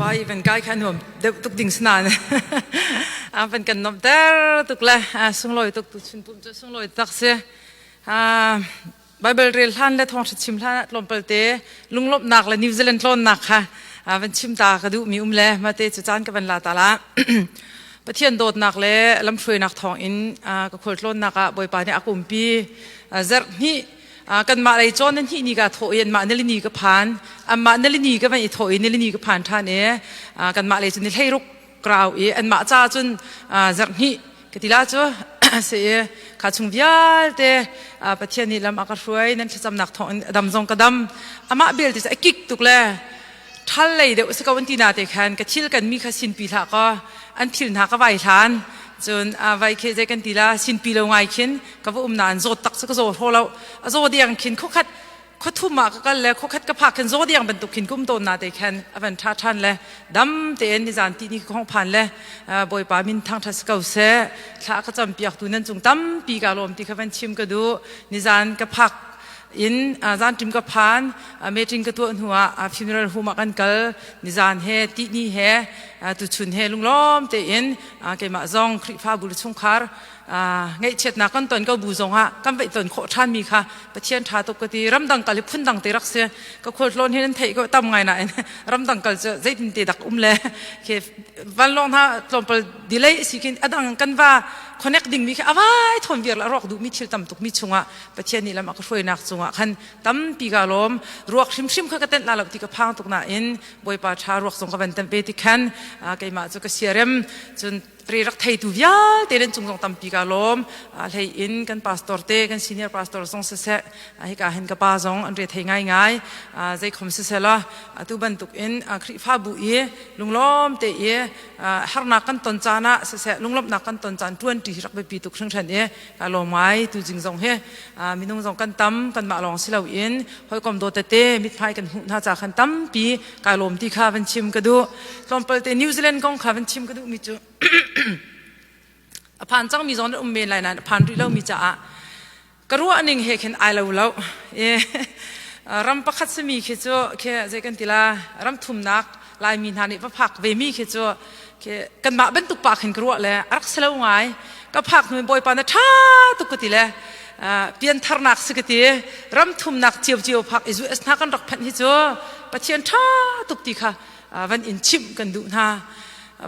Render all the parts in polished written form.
Pa i van kai kha nuam deuh tuk ding sinain a van kan nuamhter tuk le sunglawi tuk tu chun pum cu sunglawi tak si. Bible rel hlan le thawngṭha chim hlan ah tlawmpal te lunglawmhnak le New Zealand tlawnnak kha van chim ta ka duhmi um le mate cu caan ka van la ta la. Pathian dawtnak le lamhruainak thawngin ka khualtlawnnak ah Bawipa nih a ka umpi. Zarh hnih kanmah lei cawn na hnih ni ka thawh i anmah nilini ka phan. Anmah nilini ka van i thawh i nilini ka phan ṭhan i kanmah lei cu ni hleiruk krau i anmah ca cun zarh hnih ka ti la cu si i kha chung vialte Pathian nih lam a ka hruai nan thlacamnak thawng in dam zong ka dam amah belte cu a kik tuk le ṭhal lei deuh si ko an ti na te khan ka thil kan mi kha sinpi hlah kaw an thil hna ka vai hlan cun vai khe zei kan ti la sinpi lo ngai khin ka va um nain zawt tak cu ka zaw hraw lo a zaw deng khin khukhat khuathum ah ka kal le khuakhat ka phak khin zaw diang bantuk khin kum tawn na te khan a van ṭha ṭhan le dam tein nizan ti ni ka hong phan le Bawipa min thangṭhat si ko seh thla ka cam piak tu nan cung tampi ka lawm ti kha van chim ka duh nizan ka phak in zan ṭim ka phan meeting ka tuah hnu ah funeral home ah kan kal nizan he ti ni he tuchun he lunglawm tein keimah zong Khrihfabu le chungkhar ngaihchiatnak kan ton ko bu zongah kan veih ton khawh ṭhanmi kha Pathian ṭha tuk ka ti ramdang kal hi phundang te rak si ka khualtlawn hi nan theih ko tam ngai nain ramdang kal cu zeitin te dak um le khi vanlawng hna tlawmpal delay si khin adang kan va connect ding mi khi avai thon viar la rawk duh mi thil tam tuk mi chungah Pathian nih lam a ka hruainak chungah khan tampi ka lawm ruak hrimhrim kha ka tenh la lo ti ka phang tuk nain Bawipa ṭha ruak zong ka van temh ve ti khan keimah cu ka siarem cun re rak theitu vialte nan cung zong tampi ka lawm hlei in kan pastor te kan senior pastor zong siseh hika hin ka pa zong an re thei ngai ngai zei khom siseh la atu bantuk in Khrihfabu i lunglawm te i harnak kan ton caan ah siseh lunglawmhnak kan ton caan tuan ṭi rak biapi tuk hringhran i ka lawm ngai tu jing zong hi minung zong kan tam kanmah lawng si loin hawikom dawt tete mithmai kan hmuh hna ca khan tampi ka lawm ti kha van chim ka duh tlawmpal te New Zealand kong kha van chim ka duh mi cu a phan cang mi zong um men lai nain a phan rih lo mi caah ka ruah ning he khin ai lo lo ram pakhat simi khi cu khi zei kan ti la ram thumnak laimi hna nih va phak ve mi khi cu khi kanmah bantuk pa khin ka ruah le a rak si lo ngai ka phak hnu bawipa na ṭha tuk ka ti le piantharnak si ka ti ram thumnak ciocio phak i US hna kan rak phanh hi cu Pathian ṭha tuk ti kha van in chimh kan duh hna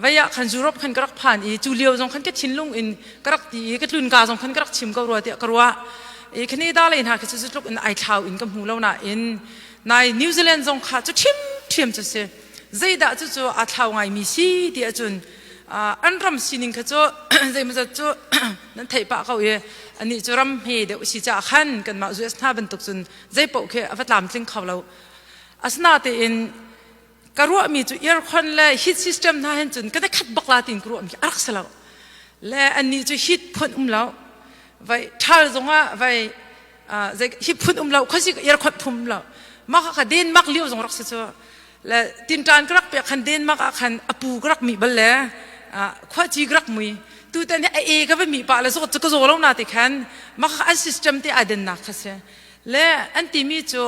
vei ah khan Europe khan ka rak phan i cu lio zong khan ka thinlung in ka rak ti i ka tlun ka zong khan ka rak chim ko rua tiah ka ruah i Canada lei hna khi cu tluk in ai thlau in ka hmu lo nain nai New Zealand zong kha cu ṭhimṭhiam cu si zeidah cu cu aa thlau ngaimi si ti ahcun an ram sining kha cu zeimawzat cu nan theih pah ko i anih cu ram hme deuh si caah khan kanmah US hna bantuk cun zei paoh khi a va tlamtling kho lo asinatein ka ruahmi cu aircon le heat system hna hin cun kan i khat bak la tiin ka ruahmi a rak si lo le annih cu heat phun um lo vai ṭhal zongah vai zei hi phun um lo khuasik aircon phun um lo mah kha Denmark lio zong rak si cu le tinṭan ka rak pek khan Denmark ah khan a pu ka rak mi bal le khuaci ka rak mui tutan hi a e ka va mi pa le zawt cu ka zaw lo na te khan mah kha an system te ai dennak kha si le an timi cu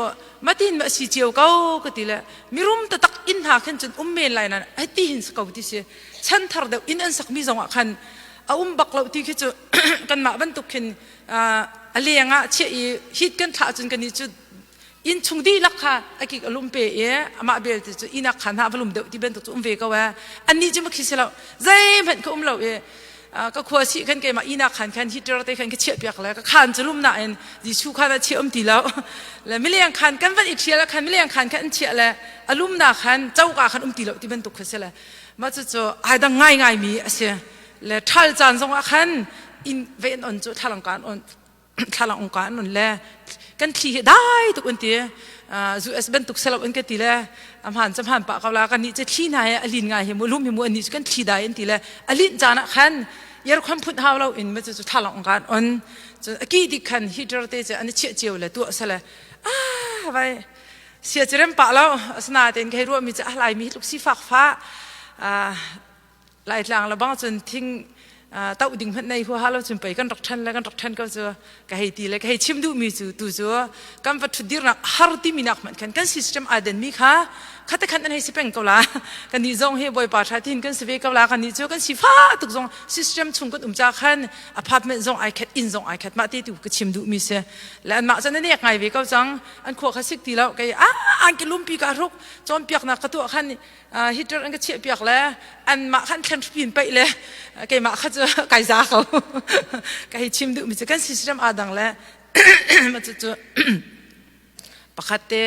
matin ma si cio ko ka ti le mirum tatak inn hna khan cun um men lai nan ai ti hin si ko ti si chan thar deuh inn an sak mi zong ah khan a um bak lo ti khi cu kanmah bantuk khin a leng ah chiah i hit kan thlah cun kan nih cu inn chung dihlak kha a kik a lum pe i amah belte cu inn ah khan ha va lum deuh ti bantuk cu um ve ko ee annih cu makhi si lo zeihmanh ka um lo i ka khua si khan keimah inn ah khan khan heater te khan ka chiah piak le ka khan cu lum nain Jesuh khan a chiah um ti lo le mileng khan kan van i ṭhial khan mileng khan khan an chiah le a lumnak khan coka khan um ti lo ti bantuk kha si le mah cucu ai dang ngai ngai mi a si le ṭhal caan zong ah khan inn ve an on cu thlalang ka an on thlalang ong ka an on le kan thli hi dai tuk an ti US bantuk selo an ka ti le a hmaan cu hmaan pah ko la kan nih cu thli hna he a lin ngai hi mu lum hi mu an nih cu kan thli dai an ti le a linh caan ah khan yerkhon phun hau lo in ma cu thlalang ong ka an on cun a ki dik khan heater te cu an i chiah cio le tuah sele ah vai sia cu rem pah lo asinain kei ruahmi cu a laimi hi tluk sifak fa Laitlang le bang cun thing. Toh ding hmanh nei huaha lo cun pei kan rak ṭhen le kan rak ṭhen ko cu ka hei ti le ka hei chim duhmi cu tu cu kan va ṭhutdirnak har timi nak hmanh khan kan system aa denmi kha khate khan an hei si peng ko la. Kan nih zong hi Bawipa ṭha tin kan si ve ko la. Kan nih cu kan sifa tuk zong system chung kan um ca khan apartment zong ai khat, inn zong ai khat. Mah te tu ka chim duhmi si le anmah cu nan ek ngai ve ko cang. An khua kha sik ti lo. Kei a an ke lumpi ka hruk cawnpiaknak ka tuah khan heater an ka chiah piak le anmah khan thlen hripi in paih le keimah kha cu kai za ko. Ka hei chim duhmi cu kan system aa dang le mah cu pakhat te.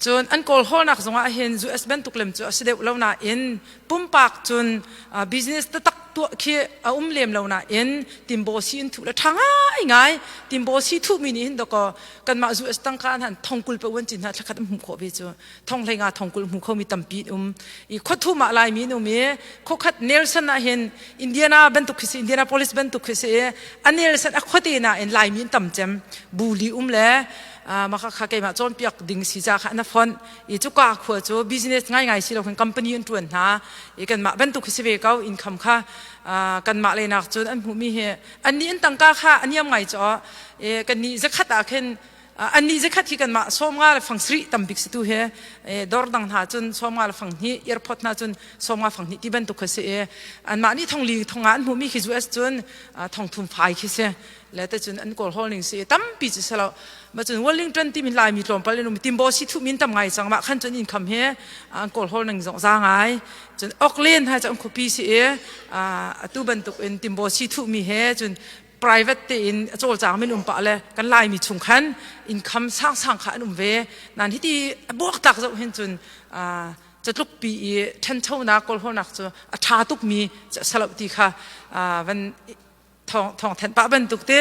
Cun an kawl hawlnak zongah hin US bantuk lem cu a si deuh lo nain pumpak cun business taktak tuah khi a um lem lo nain timbaw si in thuh le ṭha ngai ngai. Timbaw si thuhmi nih hin dakaw kanmah US tangka an han thongkul pe uan cin hna thlakhat an hmuh khawh ve cu thong hlei nga thongkul hmu khomi tampi um i khuathum ah Laimi an um i khuakhat Nelson ah hin Indiana bantuk khi si, Indianapolis bantuk khi si i a Nelson a khuate nain Laimi an tam cem buli um le maka kha keimah cawnpiak ding si ca kha na fonh i cuka khua cu business ngaingai si lo khin company an ṭuan hna i kanmah bantuk khi si ve ko. Income kha kanmah leinak cun an hmuhmi hi annih an tangka kha a niam ngai caw kannih zakhat ah khin annih zakhat hi kanmah 50 le fang sarih tambik si tu he dor dang hna cun 50 le fang hnih, airport hna cun 50 fang hnih ti bantuk kha si i anmah nih thong li thong nga an hmuhmi khi US cun thong thum fai khi si le te cun an kawl hol ning si tampi cu si lo. Ma cun Wellington timi Laimi tlawmpal in um timbo si thu min tam ngai cang. Mah khan cun income he an kawl hol ning zong za ngai. Cun Auckland hai cun khuapi si i atu bantuk in timbo si thu mi he cun private te in a cawlcang min um pah le kan Laimi chung khan income sang sang kha an um ve nan. Hiti buak tak zoh hin cun catluk pi i ṭhanchonak kawlhawlnak cu a ṭha tukmi salo ti kha van thawng thanh pah bantuk te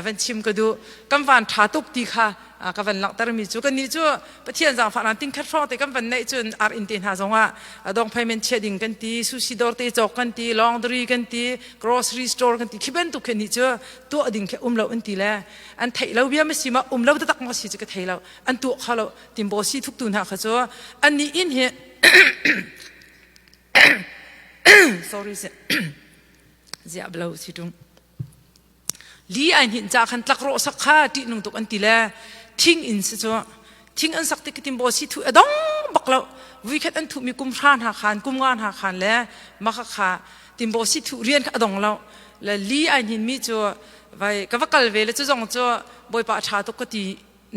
van chim ka duh. Kan van ṭha tuk ti kha ka van langhtermi cu kannih cu Pathian zaangfahnak tingkhat hrawng te kan van neih cun ar inn te hna zongah dong payment chia ding kan ti, sushi dawr te cawk kan ti, laundry kan ti, grocery store kan ti. Khi bantuk khi nih cu tuah ding khi um lo an ti le an theih lo bia ma si ma um lo taktak ma si cu ka thei lo. An tuah kho lo. Timbo si thuk tu hna kha cu an nih inn hi sorry ziah blo si tung li ai hnin cha khan tlak rawh sak kha ṭih nung tuk an ti le thing in si cu thing an sak tik timbo si thu adong bak lo. Vui khat an thu mi kum hra hna khan kum nga hna khan le maka kha timbo si thu rian kha adong lo le li ai hnin mi cu vai ka va kal ve le cu zong cu Bawipa ṭha tuk ka ti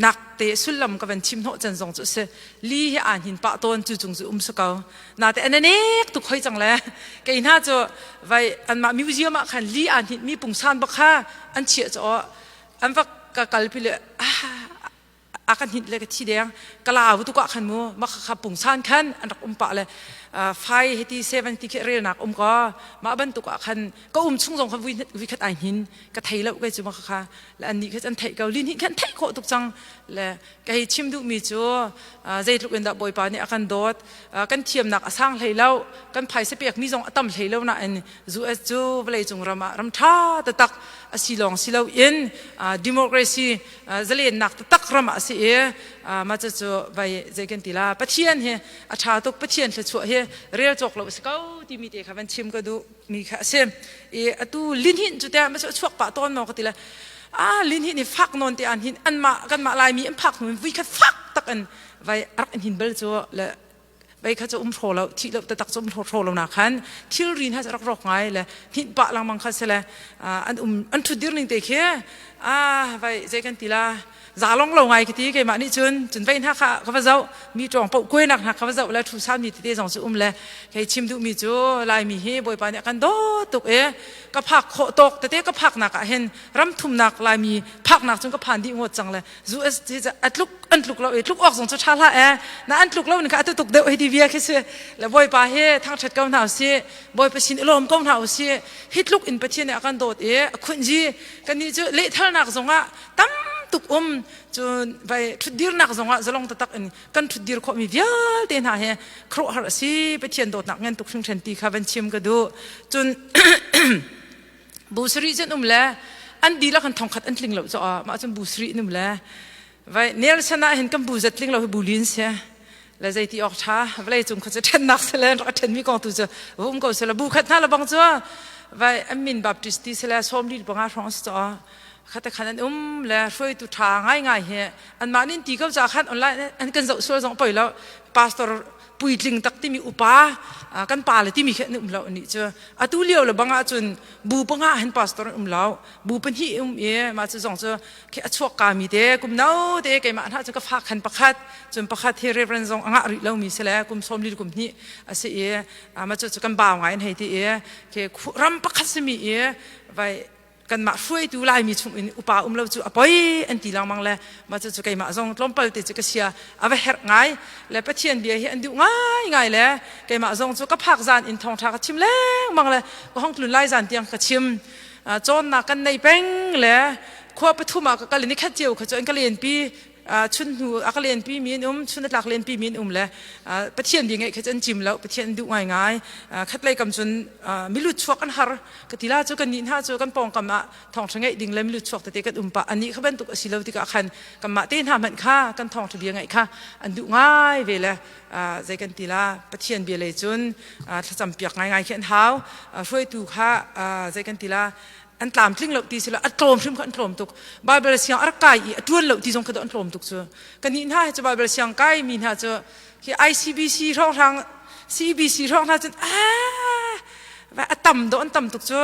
nak te sullam ka van chim hnawh can zong cu si. Li hi aa hnin pah tawn cu cung cu um si ko na te an nek tuk hoi cang le kei hna cu vai anmah museum ah khan li aa hnin mi pungsan bak kha an chiah cu an va ka kalpi le a kan hint le ka thi deng ka lau tu ka khan mu ma kha pungsan khan an rak um pah le fai heti 70 khi rel nak um ko ma bantuk ah khan ka um chung zong kha vui khat ai hnin ka thei lo kai cu ma kha le an nih kha an theih ko. Lin hi khan theih khawh tuk cang le ka hei chim duhmi cu zeitluk in dah Bawipa nih a kan dawt. Kan thiamnak a sang hlei lo, kan phaisa pekmi zong a tam hlei lo nain US cu vawlei cung ram ah ram ṭha taktak a si lawng si lo in democracy zalennak taktak ram ah a si i mah cucu vai zei kan ti la Pathian hi a ṭha tuk. Pathian thluachuah hi rel cawk lo a si ko timi te kha van chim ka duh mi kha a si i atu lihnin cu te ma chuak pah tawn maw ka ti le a lihnin hi fak nawn te an hin anmah kanmah Laimi an phak hnu in vui khat fak tak in vai rak in hin bal cu le vai kha cu um hro lo thi lo taktak cu um hro lo na khan thilri hna rak rawk ngai le hnin pah lengmang kha se le an um an thut dir ning te khi a vai zei kan ti la za long lo ngai khi ti. Keimah nih cun cun vei hna kha ka va zoh mi ṭawng poh kuai nak hna kha va zoh le thu san mi tete zong cu um le kei chim duh mi cu Laimi hi Bawipa nih a kan dawt tuk i ka phak khawh tawk tete ka phak nak ah hin ram thumnak Laimi phak nak cun ka phan dih ngawt cang le US a tluk an tluk lo i tluk awk zong cu ṭha hlah e na an tluk lo ni kha atu tuk deuh hi ti bia khi si le Bawipa hi thangṭhat ko hna usih, Bawipa sin i lawm ko hna usih. Hi tluk in Pathian nih a kan dawt i a khunji kannih cu lehthalnak zongah tam tuk um cun vai ṭhutdirnak zongah zalong taktak in kan ṭhutdir khawhmi vialte hna he khuaruahhar a si. Pathian dawtnak ngan tuk hringhran ti kha van chim ka duh. Cun bu sarih cun um le an dihlak an thongkhat an tling lo caah mah cun bu sarih in um le vai Nelson ah hin kan bu zat tling lo hi bu lin si le zeiti awk ṭha vawlei cung kha cu ṭhennak si le rak ṭhenmi kong tu cu um ko sila bu khat hna le bang cu. Vai an min Baptist ti sile 45 hrawng si caw khate khan an um le hruaitu ṭha ngaingai hi anmah nin ti ko ca khan online an kan zoh sual zong poi lo. Pastor puitling tak timi upa kan pa le timi khi an um lo ni cu. Atu lio le bang ahcun bu panga hin pastor an um lo, bu pahnih um i mah cu zong cu khi a chuak ka mi te kum no te keimah hna cu ka fa khan pakhat, cun pakhat hi reverend zong a ngah rih lo mi si le kum 40 kum hnih a si i mah cu cu kan bau ngai in hei ti i khi ram pakhat simi i vai kanmah hruaitu Laimi chung in upa um lo cu a poi an ti lengmang le mah cu cu keimah zong tlawmpal te cu ka sia a va herh ngai le Pathian bia hi an duh ngai ngai le keimah zong cu ka phak zan in thawngṭha ka chim lengmang le ka hong tlun lai zan tiang ka chim. Cawnnak kan nei peng le khua pathum ah ka kal i nikhat cio kha cu an ka lenpi, chun hnu a ka lenpi mi an um, chun a tlak lenpi mi an um le Pathian bia ngeih kha cu an cim lo. Pathian an duh ngai ngai. Khatlei kam cun milut chuak an har ka ti la cu kan nih hna cu kan pawngkam ah thawngṭha ngeih ding le milut chuak tete kan um pah, anih kha bantuk a si lo tikah khan kanmah te hna hmanh kha kan thawngṭha bia ngeih kha an duh ngai ve le zei kan ti la, Pathian bia lei cun thlacam piak ngai ngai khi an hau. Hruaitu kha zei kan ti la, an tlamtling lo ti si lo, a tlawm hrim kha an tlawm tuk. Bible siang a rak kai i a ṭuan lo ti zong kha an tlawm tuk cu. Kannih hna hi cu Bible siang kai mi hna cu hi ICBC hrawnghrang, CBC hrawng hna cun a tam do an tam tuk cu.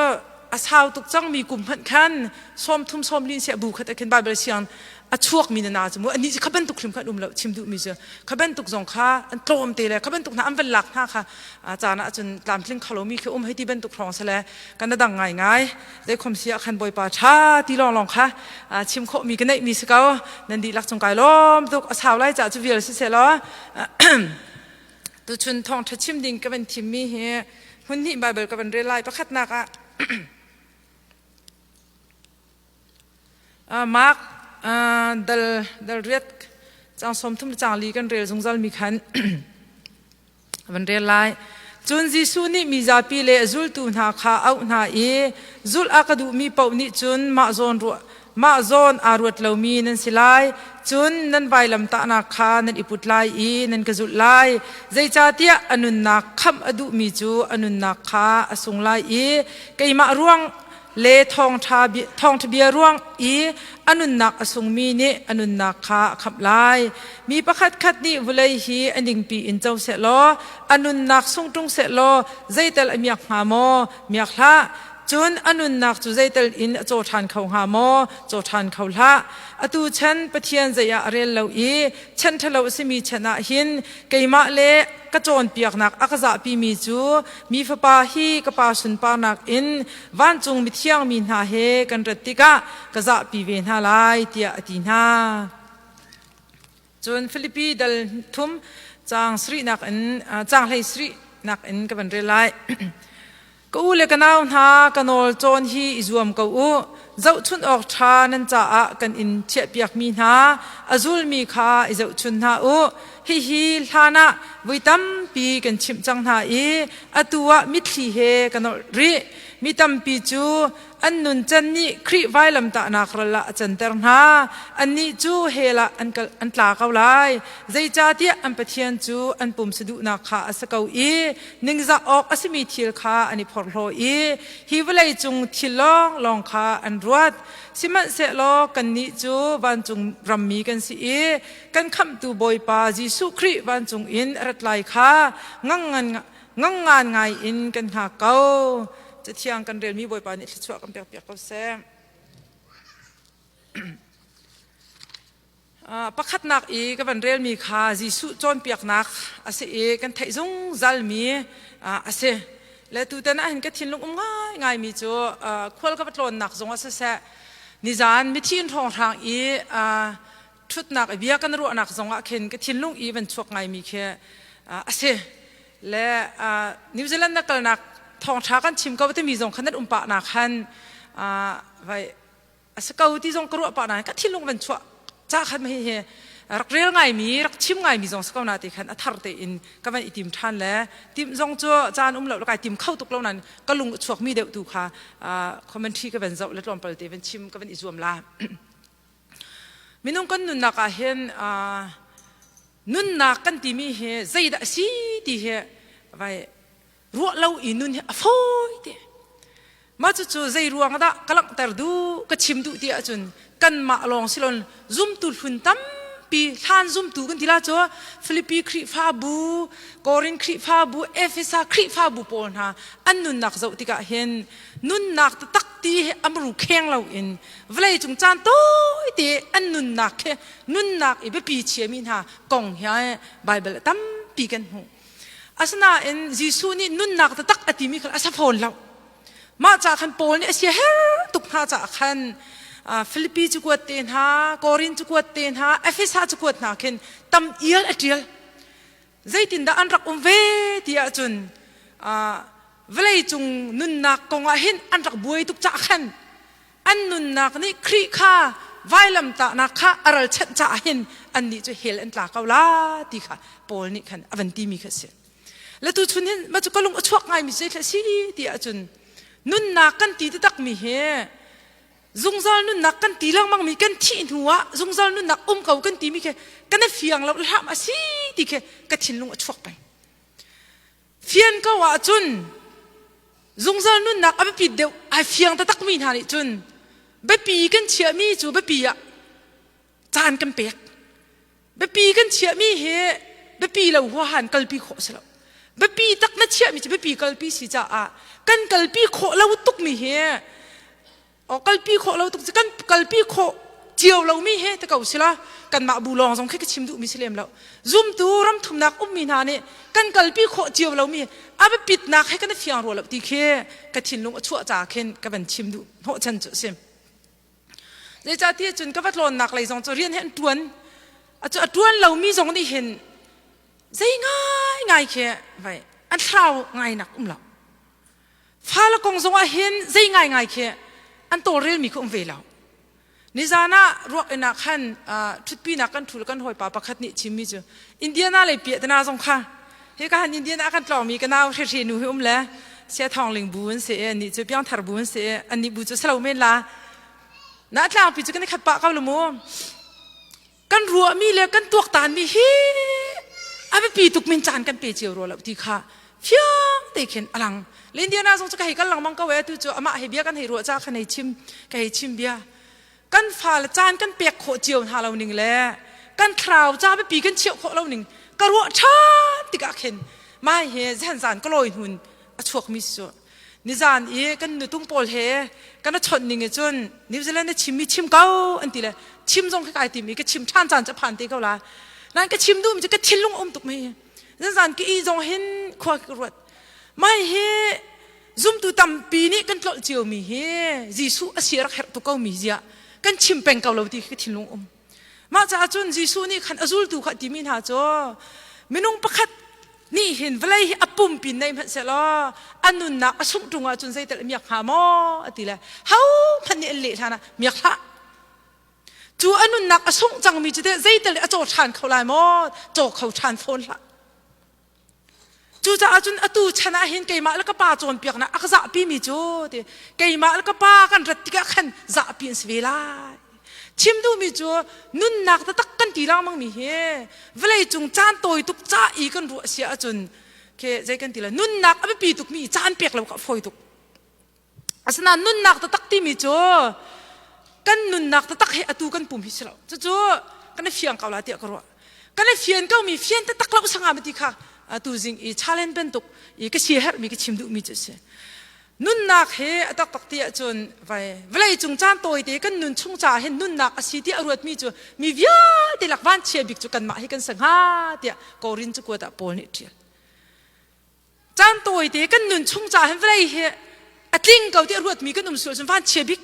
A sau tuk cang mi kum hmanh khan 30 sawmlin sia bu khat khin Bible siang a chuak mi na na cu mu ani kha bantuk hrim kha an um lo. Chim duh mi cu kha bantuk zong kha an tlawm te le kha bantuk hna an van lak hna kha caan ah cun tlamtling khalo mi khi um hei ti bantuk hrawng sele kan dang ngai ngai. Zei khom sia khan Bawipa tha ti long long kha chim khawh mi ka neih mi si ko. Nan dihlak cung kai lawm tuk. A sau lai ca cu vial si se law tuchun thawng tha chim ding ka van thim mi hi hmun hnih Bible ka van rel lai. Pakhatnak ah Mark dal dal riat cang 30 cang li kan rel zungzal mi khan van rel lai. Cun Jesuh nih mi zapi le a zultu hna kha auh hna i, zulh a ka duhmi paoh nih cun mah zawn ruah mah zawn aa ruat lomi nan si lai, cun nan vailamtahnak kha nan i put lai i nan ka zulh lai. Zeicahtiah a nunnak khamh a duhmi cu a nunnak kha a sung lai i keimah ruang le thawngṭha bia ruang i a nunnak a sungmi nih a nunnak kha a khamh lai. Mi pakhatkhat nih vawlei hi a ningpi in co sehlaw a nunnak sung ṭung sehlaw zeital a miak hnga maw? Miak hlah. Cun a nunnak cu zeital in a caw ṭhan kho hnga maw? Caw ṭhan kho hlah. Atu chan Pathian zei ah a rel lo i chan ṭhalo a simi chan ah hin keimah le ka cawnpiaknak a ka zahpimi cu mi Fapa hi ka Pa sunparnak in vancung mithiang mi hna he kan rat tikah ka zahpi ve hna lai, tiah a ti hna. Cun Filipi dal thum caang sarihnak in caang hlei sarihnak in ka van rel lai. Ka u le ka nau hna, ka nawl cawn hi i zuam ko u. Zohchunh awk ṭha nan caah kan in chiahpiakmi hna a zulmi kha i zohchun hna u. Hihi hlan ah voi tampi kan chimh cang hna i atu ah mitthli he ka nolh rih. Mi tampi cu an nuncan nih Khrih vailamtahnak ral ah a canter hna. Annih cu hell ah an, kal, an tla ko lai. Zeicahtiah an Pathian cu an pumsa duhnak kha a si ko i ningzah awk a simi thil kha an i phorhlaw i hi vawlei cung thil lawnglawng kha an ruat. Sihmanhsehlaw kannih cu vancung rammi kan si i kan khamhtu Bawipa Jesuh Khrih vancung in a rat lai kha ngangngan ngangngan ngai in kan hngak ko. Cathiang kan relmi Bawipa nih thluachuah kan pekpiak ko seh. Pakhatnak i ka van relmi kha Jesuh cawnpiaknak a si i kan theih zungzalmi a si. Le tutan ah hin ka thinlung um ngaingaimi cu khual ka va tlawnnak zong ah siseh, nizan mithi in hrawnghrang i ṭhutnak i bia kan ruahnak zong ah khin ka thinlung i van chuak ngaimi khi a si. Le New Zealand na kalnak thawngṭha kan chim ko timi zong kha nan um pah nak khan vai a si ko ti zong ka ruah pah nain ka thinlung van chuah ca khan hi hi rak rel ngaimi, rak chim ngaimi zong si ko na ti khan a thar tein ka van i tim ṭhan le tim zong cu caan um lo kai tim kho tuk lo nain ka lung a chuak mi deuh tu kha commentary ka van zoh le tlawmpal te van chim ka van i zuam la. Minung kan nunnak ah hin nunnak kan timi hi zeidah a si ti hi vai ruah lo i nun hi a fawi te. Mah cucu zei ruang dah ka langhter duh, ka chim duh ti ahcun kanmah lawng si loin zumtu hlun tampi hlan zumtu kan ti la cu Filipi Khrihfabu, Korin Khrihfabu, Efesa Khrihfabu pawl hna an nunnak zoh tikah hin nunnak taktak ti hi amru kheng loin vawlei cung caan tawite an nunnak khi nunnak i biapi chiami hna kong hi Baibal tampi kan hmuh. Asinain Jesuh nih nunnak taktak a timi kha a sa fawn lo. Mah ca khan Paul nih a sia her tuk hna caah khan Filipi cu kuat te hna, Korin cu kuat te hna, Efesa cu kuat hna khin tam ial a ṭial. Zeitindah an rak um ve ti ahcun vawlei cung nunnak kong ah hin an rak buai tuk caah khan an nunnak nih Khrih kha vailamtahnak kha a ralchanh caah hin annih cu hell an tla ko la ti kha Paul nih khan a van timi kha a si. Le tu chun hin ma cu ka lung a chuak ngaimi cu zeitleh si ti ahcun nunnak kan ti takmi hi zungzal nunnak kan ti lengmang mi kan thih hnu ah zungzal nunnak um ko kan timi khi kan i fiang lo hlam a si ti khi ka thinlung a chuak peng. Fian ko ahcun zungzal nunnak a biapit deuh ai fiang taktakmi hna nih cun biapi kan chiahmi cu biapi ah caan kan pek. Biapi kan chiahmi hi biapi lo huahan kalpi khawh si lo. Biapi tak na chiahmi cu biapi kalpi si caah kan kalpi khawh lo tukmi hi O kalpi khawh lo tuk cu kan kalpi khawh cio lomi he te ko sila kanmah bu lawng zong khi ka chim duhmi si lem lo zumtu ramthumnak ummi hna nih kan kalpi khawh cio lomi a biapitnak he kan i fiang rua lo ti khi ka thinlung a chuah ca khin ka van chim duh hnawhchan cu a si zeicahtiah cun ka va tlawnnak lei zong cu rian he an ṭuan a cu a ṭuan lomi zong nih hin zei ngai ngai khi vai an thlarau ngainak um lo Fale kong zongah hin zei ngaingai khi an tawlrelmi khi um ve lo. Nizan ah ruak inn ah khan ṭhutpinak kan ṭhul kan hawipa pakhat nih chimmi cu Indiana lei piahtana zong kha hi ka han Indiana ah kan tlawngmi ka nau hre nu hi um le sia thawngling bu an si i annih cu piangthar bu an si i annih bu cu salo men la na tlangpi cu kan i khat pah ko lu mu kan ruahmi le kan tuaktanmi hi a biapi tuk min caan kan pe cio rua lo ti kha fiang te khin a lang Indiana zong cu ka hei kal lengmang ko e tu cu amah he bia kan hei ruah ca khan hei chim ka hei chim bia kan fale caan kan pek khawh cio hna lo ning le kan thlarau ca biapi kan chiah khawh lo ning ka ruah ṭhan tikah khin mai he zan zan ka lawi hnun a chuakmi cu Nizan i kan nutung pawl he kan a chawnh ning i cun New Zealand na chimmi chim ko an ti le chim zong khi kai tim i ka chim ṭhan caan cu a phan te ko la. Nain ka chim duhmi cu ka thinlung a um tuk mei. Zan ka i zong hin khua ka ruat. Mai hi zumtu tampi nih kan tlolh ciomi hi Jesuh a si a rak herh tuk komi ziah kan chim peng ko lo ti khi ka thinlung um. Mah caah cun Jesuh nih khan a zultu kha a timi hna cu minung pakhat nih hin vawlei hi a pumpi nei hmanh sehlaw a nunnak a sungh ṭung ahcun zeital a miak hnga maw a ti le ho hmanh nih an leh hlan ah miak hlah cu a nunnak a sungh cangmi cu teh zeital a caw ṭhan kho lai maw caw kho ṭhan fawn hlah Cucaah cun atu chan ah hin keimah le ka pa cawnpiaknak a ka zahpimi cu ti keimah le ka pa kan rat tikah khan zahpi an si ve lai. Chim duhmi cu nunnak taktak kan ti lengmangmi hi vawlei cung caan tawi tuk ca i kan ruah si ahcun ke zei kan ti lai nunnak a biapi tukmi caan pek lo kha a fawi tuk. Asinain nunnak taktak timi cu kan nunnak taktak hi atu kan pum hi si lo. Cucu kan i fiang ko lai tiah ka ruah. Kan i fian komi fian taktak lo sanga ti kha atu zing i challenge bantuk i ka si herhmi ka chim duhmi cu a si. Nunnak hi a taktak ti ahcun vai vawlei cung caan tawite kan nun chung caah hin nunnak a si tiah a ruatmi cu mi vialte lak vanchia bik cu kanmah hi kan si hnga tiah Korin cakuat ah Paul nih a ṭial. Caan tawite kan nun chung caah hin vawlei hi a tling ko tiah ruatmi kan um sual cun vanchia bik.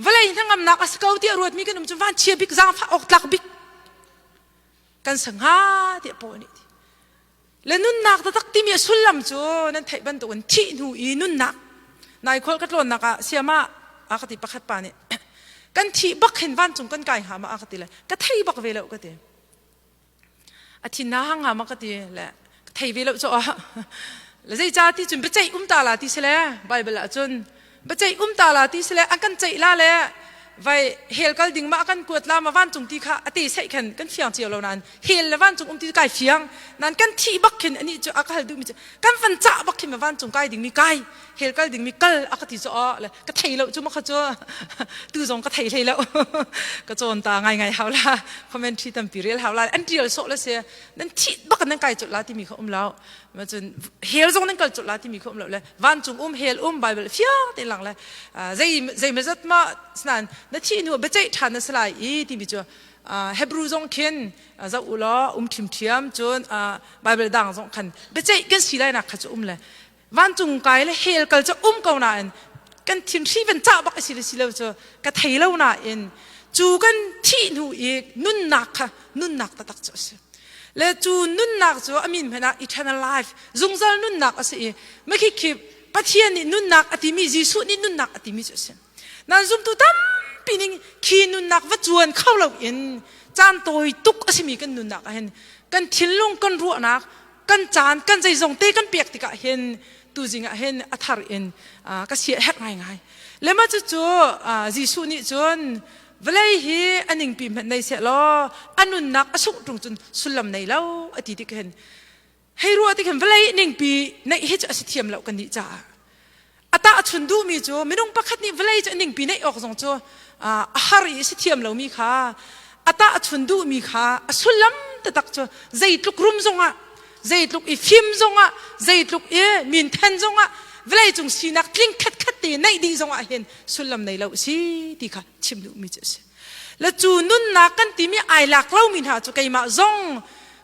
Vawlei hnangamnak a si ko tiah ruatmi kan um cun vanchia bik, zaangfah awk tlak bik kan si hnga tiah Paul nih ti. Le nunnak taktak timi a sullam cu nan theih bantukin thih hnu i nunnak nai khual ka tlawnnak ah siama a ka ti pakhat pa nih kan thih bak hin vancung kan kai hnga ma a ka ti le ka thei bak ve lo ka ti. A thin na hang hnga ma ka ti le ka thei ve lo cu ah le zeica ti cun biaceih um ta la ti si le Bible ah cun biaceih um ta la ti si le an kan ceih la le Vai hell kal ding ma kan kuat la ma vancung ti kha ate sei khan kan fiang cio lo nain hell le vancung um ti kai fiang nan kan thi bak khin ani chu a ka hal duh mi chu kan van cha bak khin ma vancung kai ding mi kai hell kal ding mi kal a ka ti chu a le ka thei lo chu ma kha chu tu zong ka thei hlei lo ka cawn ta ngai ngai hau la commentary tampi rel hau la an tial so la se nan thi bak nan kai chut la timi kha um lo ma cun hell zong nan kal chut la timi kha um lo le vancung um hell um bible fiang te lang le zei zei ma zat ma snan na thi nu biaceih ṭhan na si lai i timi cu Hebrew zong khin zoh u law um ṭhimṭhiam cun Bible dang zong khan biaceih kan si lai nak kha cu um le vancung kai le hell kal cu um ko nain kan thin hri van cah bak a si le si lo cu ka thei lo nain cu kan thih hnu i nunnak kha nunnak taktak cu a si le cu nunnak cu a min hmanh ah eternal life zungzal nunnak a si i makhi khi Pathian nih nunnak a timi Jesuh nih nunnak a timi cu a si nan zumtu tampi ning khi nunnak va cuan kho lo in caan tawi tuk a simi kan nunnak ah hin kan thinlung kan ruahnak kan caan kan zeizong te kan pek tikah hin tuzing ah hin a thar in ka sia herh ngaingai lema cu cu Jesuh nih cun vawlei hi a ningpi hmanh nei seh law a nunnak a sungh ṭung cun sullam nei lo a ti tik hin hei ruah tik hin vawlei ningpi neih hi cu a si thiam lo kan nih caah a tahchun duhmi cu minung pakhat nih vawlei cu a ningpi neih awk zong cu a har i a si thiam lomi kha a tahchun duhmi kha a sullam taktak cu zeitluk rum zongah zeitluk i fim zongah zeitluk i minthen zongah vawlei cung sinak tling khatkhat te neih dih zongah hin sullam nei lo si ti kha chim duhmi cu a si. Le cu nunnak kan timi ai lak lomi hna cu keimah zong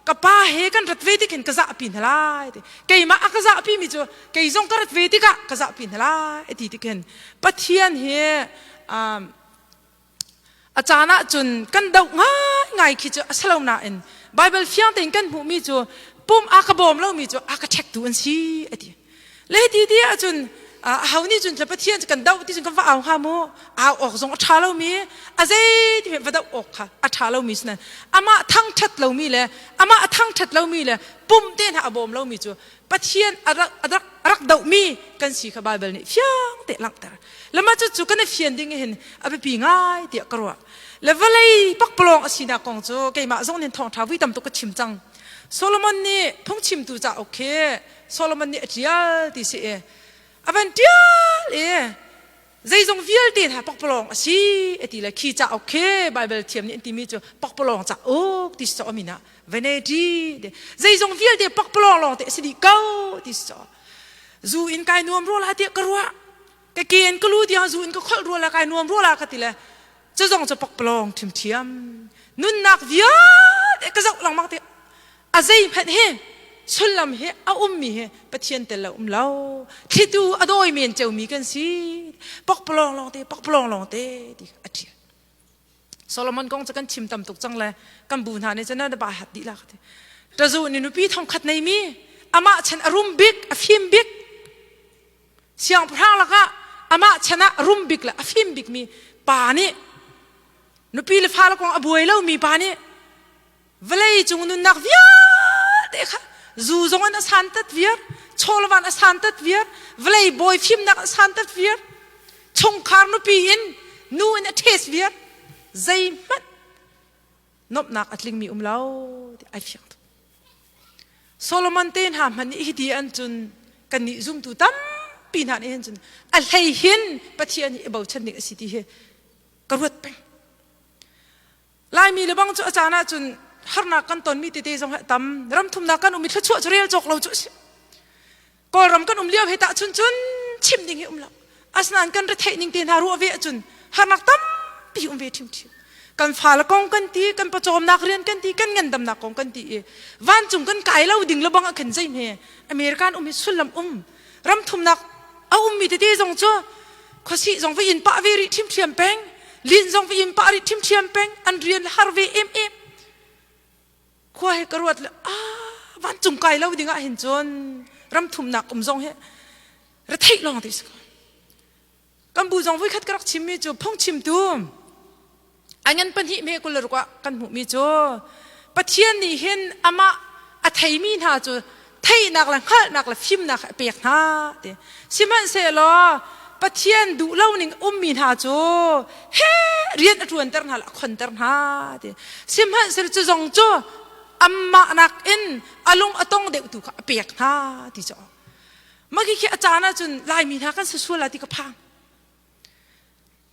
ka pa he kan rat ve tik hin ka zahpi hna lai ti. Keimah a ka zahpi mi cu kei zong ka rat ve tikah ka zahpi hna lai ti tik hin Pathian hi um, a caan ah cun kan doh ngaingai khi cu a si lo nain Bible fiang tein kan hmuhmi cu pum a ka bawm lomi cu a ka ṭhektu an si a ti. Le ti ti ahcun aho nih cun Pathian cu kan doh ti cun kan va au hnga mu au awk zong a ṭha lomi a zei ti va doh awk kha a ṭha lomi si nain amah thangṭhat lomi le amah a thangṭhat lomi le pum te hna a bawm lomi cu Pathian a rak a rak a rak dohmi kan si kha Baibal nih fiang te langhter le mah cucu kan i fian ding hin a biapi ngai tiah ka ruah le vawlei pakpalawng a sinak kong cu keimah zong nih thawngṭha vui tam tuk ka chim cang Solomon nih phungchimtu cauk khi Solomon nih a ṭial ti si i a van ṭial i zeizong vialte hna pakpalawng a si a ti le khi cauk khi Bible thiam nih an timi cu pakpalawng cauk ti si caw min ah vanity zeizong vialte pakpalawng lawng te a si dih ko ti si caw zu in kai nuam rua la tiah ka ruah ka ken ka lu tiang zu in ka kholh rua la kai nuam rua la ka ti le cu zong cu pakpalawng ṭhimṭhiam nunnak vialte ka zoh lengmang te a zeihmanh hi sullam hi a ummi hi Pathian tel lo um lo thlitu a dawi men ceumi kan si pokpalawng lawng te pokpalawng lawng te ti a ṭial Solomon kong cu kan chim tam tuk cang le kan bu hna nih cun na ba hat dih la ka ti tazu ni nupi thongkhat nei mi amah chan a rum bik a fim bik siangpahrang lakah amah chan ah a rum bik le a fim bik mi pa nih nupi le fale kong a buai lomi pa nih vawlei cung nunnak vialte kha zu zong in a santat viar chawlvan a santat viar vawlei bawi fimnak a santat viar chungkhar nupi in nu in a ṭhes viar zeihmanh nomhnak a tlingmi um lo ti ai fiang tuk Solomon te hna hmanh nih hiti an cun kannih zumtu tampi hna nih hin cun a hlei hin Pathian hi i bochan ding a si ti hi ka ruat peng Laimi le bang cu a caan ahcun harnak kan tonmi tete zong hi a tam. Ramthumnak kan um i thluachuah cu rel cawk lo cu a si. Kawlram kan um lio he tahchun cun chim ding hi um lo. Asinain kan retheih ning te hna ruah ve ahcun harnak tampi um ve ṭhimṭhim. Kan fale kong kan ti, kan pawcawmnak rian kan ti, kan ngandamnak kong kan ti i vancung kan kai lo ding le bang ah khan zeihme American um hi sullam um. Ramthumnak a ummi tete zong cu khuasih zong va in pah ve rih ṭhimṭhiam peng lin zong va in pah rih ṭhimṭhiam peng an rian har ve em em khua he ka ruat le ah vancung kai lo ding ah hin cun ram thumnak um zong hi retheih lawng ti si ko kan bu zong voikhat ka rak chimmi cu phungchimtu A ngan pahnih me 26 ah kan hmuhmi cu Pathian nih hin amah a theimi hna cu theihnak le hngalhnak le fimnak a pek hna ti. Sihmanhsehlaw Pathian duh lo ning ummi hna cu he rian a ṭuanter hna le a khonter hna ti. Sihmanhsehlaw cu zong cu amah nakin a lung a tong deuh tu kha a pek hna ti cu. Mah khi a caan ahcun Laimi hna kan si sual la ti ka phang.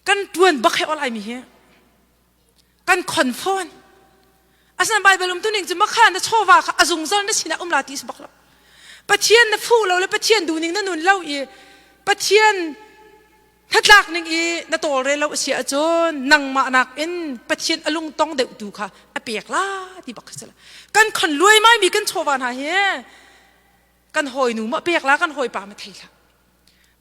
Kan ṭuan bak he aw Laimi hi. Kan khon fawn. Asinain Baibal um tuning cu makha na chawva kha a zungzal na sinah um la ti si bak lo. Pathian na fuh lo le Pathian duhning na nun lo i Pathian hnatlak ning i na tawlrel lo a si ahcun nangmah nakin Pathian a lungtong deuh tu kha a pek la ti bak khi si la. Kan khon luaimai mi kan chawva hna hi kan hawinu ma pek la kan hawipa ma thei hlah.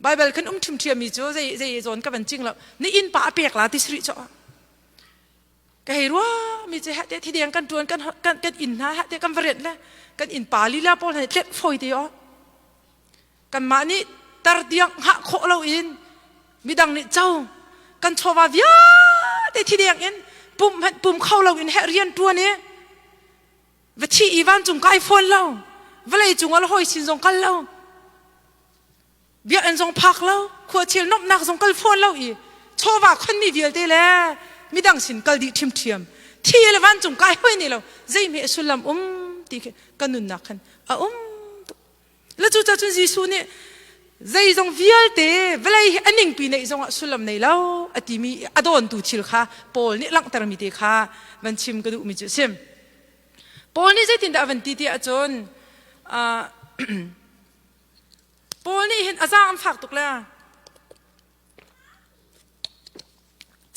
Baibal kan um ṭhimṭhiam mi cu zei zei zawn ka van cing lo. Na inn pa a pek la ti sri chaw. Ka hei rua mi cu heh te thideng kan tuan kan kan kan inn hna heh te kan va rianh le kan inn pa lila pawl hna tlet fawi te o. Kanmah nih tar tiang hngah khawh lo in midang nih co kan chawva vialte thideng in pum hmanh pum kho lo in heh rian tuan i va thi i vancung kai fawn lo vawlei cung ah hawi sin zong kal lo biakinn zong phak lo khuachil nomhnak zong kal fawn lo i chawva khonmi vialte le midang sin kal dih ṭhimṭhiam thi le vancung kai hoi ne lo zeihme a sullam um ti khi ka nunnak khan a um tuk le cu cun Jesuh nih zeizong vialte vawlei hi a ningpi neih zongah sullam nei lo a timi a dawntu thil kha Paul nih langhtermi te kha van chim ka duhmi cu a si Paul nih zeitindah a van ti ti ahcun Paul nih hin a zaang an fak tuk le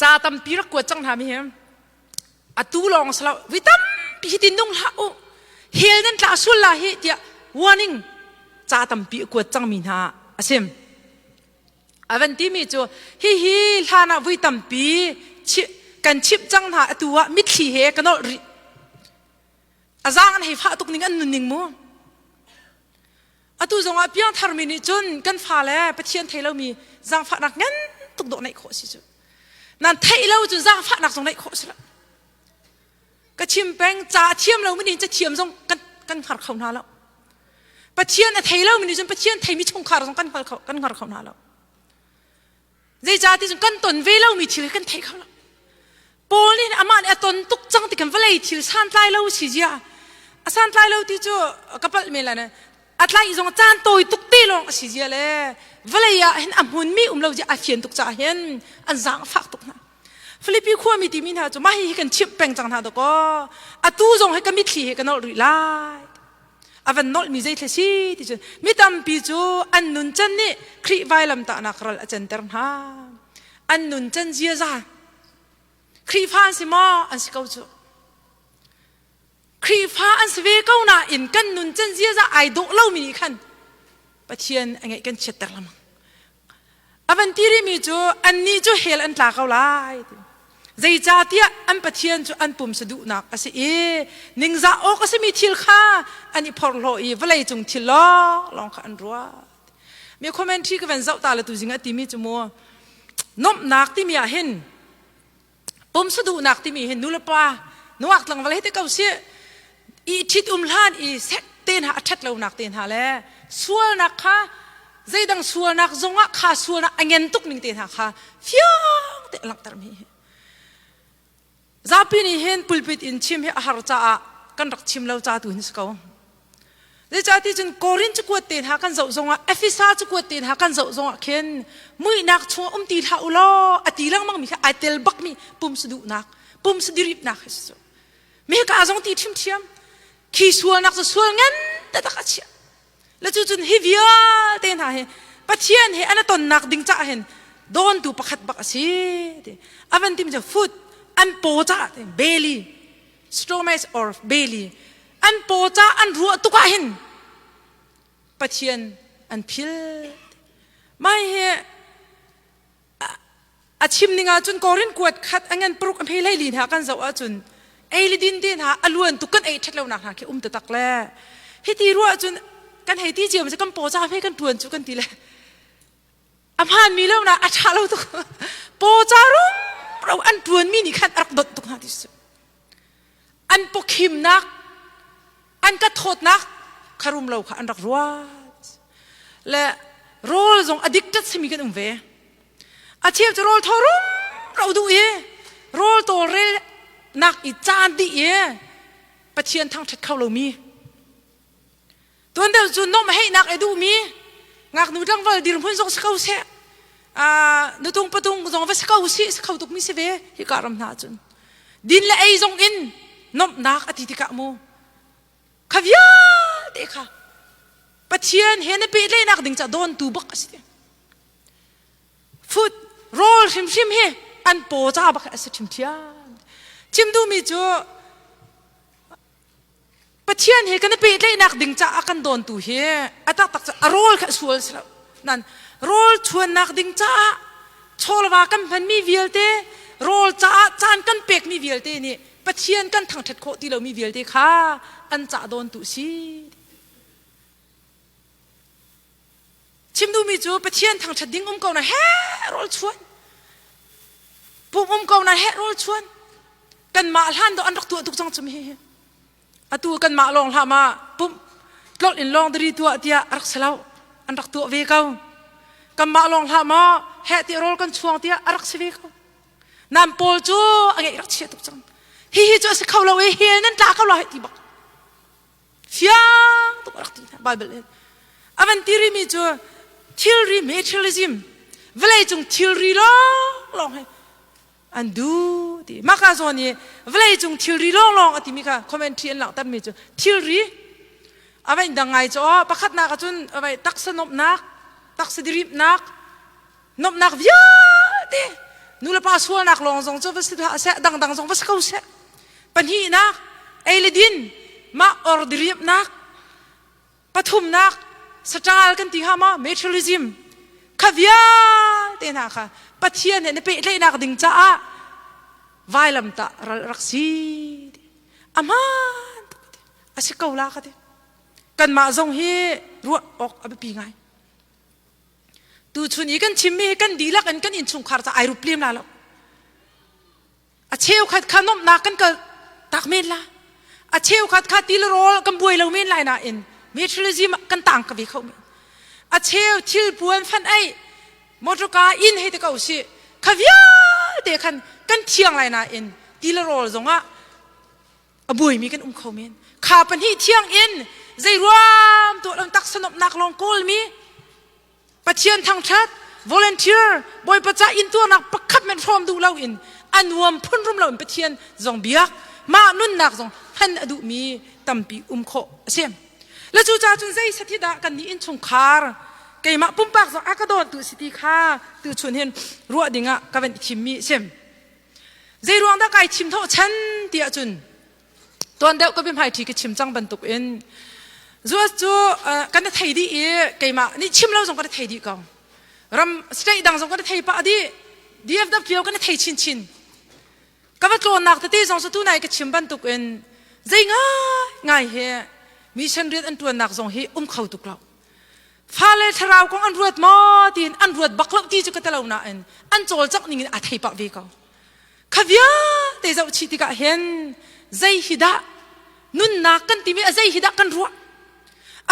ca tampi rak kuat cang hna mi hi atu lawng si lo vi tampi hi tin nung hlah u hell nan tla sual la hi tiah warning ca tampi a kuat cang mi hna a sim a van ti mi cu hihi hlan ah vui tampi kan chimh cang hna atu ah mitthli he ka nolh rih a zaang an hei fah tuk ning an nunning mu Atu zongah piangtharmi nih cun kan fale Pathian thei lomi zaangfahnak ngan tuk dawh neih khawh si cu. Nan theih lo cun zaangfahnak zong neih khawh si lo. Ka chim peng ca a thiam lomi nih ca thiam zong kan kan hngar kho hna lo. Pathian a thei lomi nih cun Pathian theimi chungkhar zong kan hngal kho kan hngar kho hna lo. Zeicahti cun kan ton ve lomi thil kan thei kho lo. Paul nih amah nih a ton tuk cang ti kan vawlei thil santlai lo si zia. A santlai lo ti cu ka palh men lai a tlaih zong caan tawi tuk te lawng a si zia le vawlei ah hin a hmunmi um lo zia a fian tuk caah hin an zaang a fak tuk hna. Filipi khuami timi hna cu mah hi kan chimh peng cang hna dakaw atu zong hi ka mitthli he ka nolh rih lai. A van nolhmi zei si ti cun mi tampi cu an nuncan nih Khrih vailamtahnak ral a canter hna. An nuncan ziaza Khrihfa an si maw? An si ko cu. Khrihfa an si ve ko nain kan nuncan ziaza ai dawh lomi nih khan Pathian a ngeih kan chiatter lengmang. A van ti rihmi cu annih cu hell an tla ko lai ti. Zeicahtiah an Pathian cu an pumsa duhnak a si i ningzah awk a simi thil kha an i phorhlaw i vawlei cung thil lawnglawng kha an ruat. Mi commentary ka van zoh ta le tu zing a timi cu mu nomhnak timi ah hin pumsa duhnak timi hin nulepa nungak tlangval he te ko si i ṭhit um hlan i sek te hna a ṭhat lonak te hna le sualnak kha zeidang sualnak zongah kha sualnak a ngen tuk ning te hna kha fiang te a langhter mi hi zapi nih hin pulpit in chim hi a har caah kan rak chim lo ca tu hin si ko Zeicahti cun Korin cakuat te hna kan zoh zongah Efesa cakuat te hna kan zoh zongah khin muihnak chungah um ti hlah u law a ti lengmang mi kha ai tel bak mi pumsa duhnak pumsa diripnak hi si cu meka zong ti ṭhimṭhiam khi sualnak cu sual ngan taktak a chiah le cu cun hi vialte hna hi Pathian he an tonnak ding caah hin dawntu pakhat bak a si ti a van tim cu food an paw caah belly stomach or belly an paw ca an ruah tuk ah hin Pathian an phil mai hi a chim ning ahcun Korin kuat khat a ngan paruk a hme hlei li hna kan zoh ahcun ei le din te hna a luan tuk kan ei ṭhat lonak hna khi um taktak le hiti ruah ahcun kan hei ti cio kan paw ca hme kan ṭuan cu kan ti le a hmaanmi lo na a ṭha lo tuk paw ca rumro an ṭuanmi nih khan a rak dawt tuk hna ti cu an pawkhimnak an ka thawtnak kha rum lo kha an rak ruat le rawl zong addicted simi kan um ve. A cheu cu rawl thaw rum ro duh i rawl tawlrel nak i caan dih i Pathian thangṭhat kho lomi. Tuan deuh cu nomh heihnak i duhmi ngaknu tlangval dirhmun zong si ko seh nutung patung zong va si ko si si kho tukmi si ve hika ram hna ahcun din le ei zong in nomhnak a ti tikah mu kha vialte kha Pathian he na pehtlaihnak ding ca dawntu bak a si Food rawl hrimhrim hi an paw ca bak a si ṭhimṭhiam. Chim duhmi cu Pathian he kan i pehtlaihnak ding caah kan dawntu hi a taktak cu a rawl kha a sual si lo. Nan rawl chuannak ding caah chawlva kan hmanmi vialte rawl caah caan kan pekmi vialte nih Pathian kan thangṭhat khawh ti lomi vialte kha an cah dawntu a si. Chim duhmi cu Pathian thangṭhat ding um ko na he rawl chuan. Pum um ko na he rawl chuan. Kanmah hlan do an rak tuah tuk cang chum hi. Atu kanmah lawng hlah ma pum tlolh in lawng dari tuah tiah a rak si lo. An rak tuah ve ko. Kanmah lawng hlah ma heh ti rawl kan chuang tiah a rak si ve ko. Nan pawl cu a ngeih rak chia tuk cang. Hi hi cu a si kho lo i hell nan tla ko la ti bak. Fiang tuk a rak ti hna Bible in. A van ti rimi cu thilri materialism vawleicung thilri lawnglawng he an duh ti. Maka zawn i vawleicung thilri lawnglawng a timi kha commentary an langhtermi cu thilri a va in dang ngai cu aw pakhatnak ahcun a vai taksa nuamhnak taksa diripnak Nuamhnak vialte nulepa sualnak lawng zong cu va si hlah seh, dangdang zong va si ko seh. Pahnihnak, ei le din, mah or diriamhnak. Pathumnak, saṭal kan ti hnga maw, materialism. Kha vialte hna kha Pathian he na pehtlaihnak ding caah vailamtah ral rak si. A hmaan tuk a si ko la ka ti. Kanmah zong hi ruah awk a biapi ngai. Tuchun i kan chimmi hi kan dihlak in kan innchungkhar ca ai rup lem la lo. A cheukhat kha nuamhnak kan kal tak men la. A cheukhat kha til rawl kan buai lo men lai nain materialism kan tang ka ve kho men. A cheu thil puan fan ei motorka inn hei te ko si kha vialte khan kan thiang lai nain til rawl zongah a buaimi kan um kho men kha pahnih thiang in zeiruam tuah lo taksa nuamhnak lawng kawlmi Pathian thangṭhat volunteer Bawipa ca intuarnak pakhat men hrawm duh lo in a nuam phun rum lo in Pathian zong biak mah nunnak zong hman a duhmi tampi um khawh a si le cu ca cun zei sathi dah kan nih innchungkhar keimah pumpak zong a ka dawt tu si ti kha tu chun hin ruah ding ah ka van i thimmi a si Zei ruang dah kai chim thawh chan ti ahcun tuan deuh ka biahmai ṭhi ka chim cang bantuk in zuas cu kan i thei dih i keimah nih chim lo zong kan i thei dih ko. Ram state dang zong kan i thei pah dih. DFW kan i thei chinchin. Ka va tlawnnak tete zong cu tunai ka chim bantuk in zei ngai ngai hi mission rian an ṭuannak zong hi um kho tuk lo. Fale thlarau kong an ruat maw tiin an ruat bak lo ti cu ka telo nain an cawlcangh ning in a thei pah ve ko. Kha vialte zoh chih tikah hin zei hi dah nunnak kan timi a zei hi dah kan ruah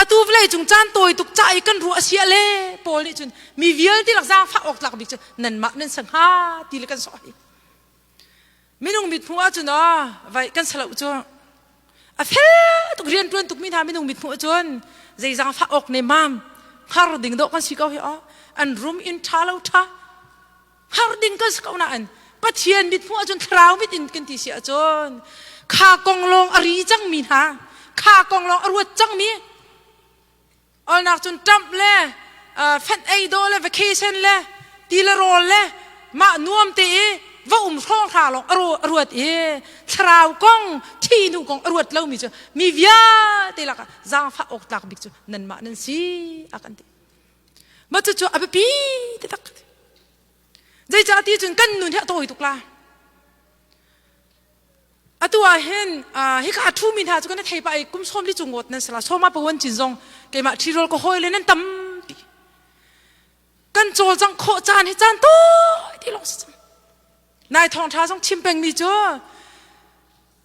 atu vawlei cung caan tawi tuk ca i kan ruah a si le Paul nih cun mi vialte lak zaangfah awk tlak bik cu nanmah nan si hnga ti le kan sawh hi minung mithmuh ahcun aw vai kan salo cu a fel tuk rian ṭuan tukmi hna minung mithmuh ahcun zei zaangfah awk ne mam hngar ding dawh kan si ko hi aw an rum in ṭha lo ṭha hngar ding kan si ko nain Pathian mithmuh ahcun thlarau mit in kan ti si ahcun kha kong lawng a ri cangmi hna kha kong lawng a ruat cangmi Olnak cun ṭamh le fenh ei dawh le vacation le ti le rawl le mah nuam te i va um hrawng hra lawng a ruat i thlarau kong thi hnu kong a ruat lomi cu mi vialte lakah zaangfah awk tlak bik cu nanmah nan si a kan ti. Mah cucu a biapi taktak. Zeicah ti cun kan nun hi a tawi tuk la. Atu ah hin hika a ṭhumi hna cu kan i thei pah i kum sawm li cung ngawt nan si la sawma pawan cin zong keimah ṭhirol ka hawi le nan tampi kan cawlcangh khawh caan hi caan tawi ti lawng si cang nai thawngṭha zong chim pengmi cu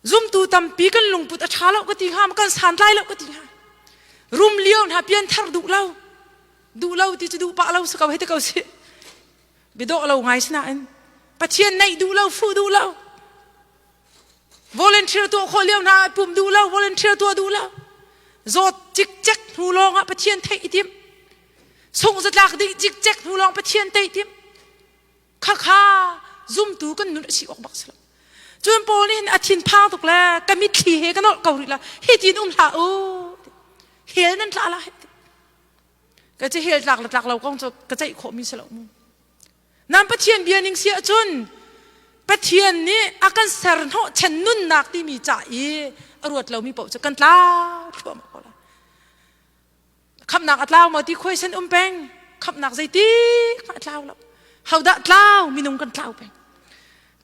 zumtu tampi kan lungput a ṭha lo ka ti hnga kan santlai lo ka ti hnga rum lio hna pianthar duh lo duh lo ti cu duh pah lo si ko hei ti ko si. Biadawh lo ngai sinain Pathian naih duh lo, fuh duh lo. Volunteer tuah khawh lio hna pum duh lo, volunteer tuah duh lo. Zawt cikcek hnu lawng ah Pathian theih i tim. Sungh zatlak dih cikcek hnu lawng Pathian theih tim. Khakha zumtu kan nun a si awk bak si lo. Cun Paul nih a thin phang tuk le ka mitthli he ka nolh ko rih la hi tin um hlah u. Hell nan tla la Ka ci hell tlak le tlak lo kong cu ka ceih khawh mi si lo mu. Nan Pathian bia ning si ahcun Pathian nih a kan ser hnawh chen nunnak timi ca i a ruat lomi paoh cu kan tlau thluahmah ko lai. Khamnak a tlau maw ti khuai san um peng. Khamnak zeiti a tlau lo. Hodah tlau minung kan tlau peng.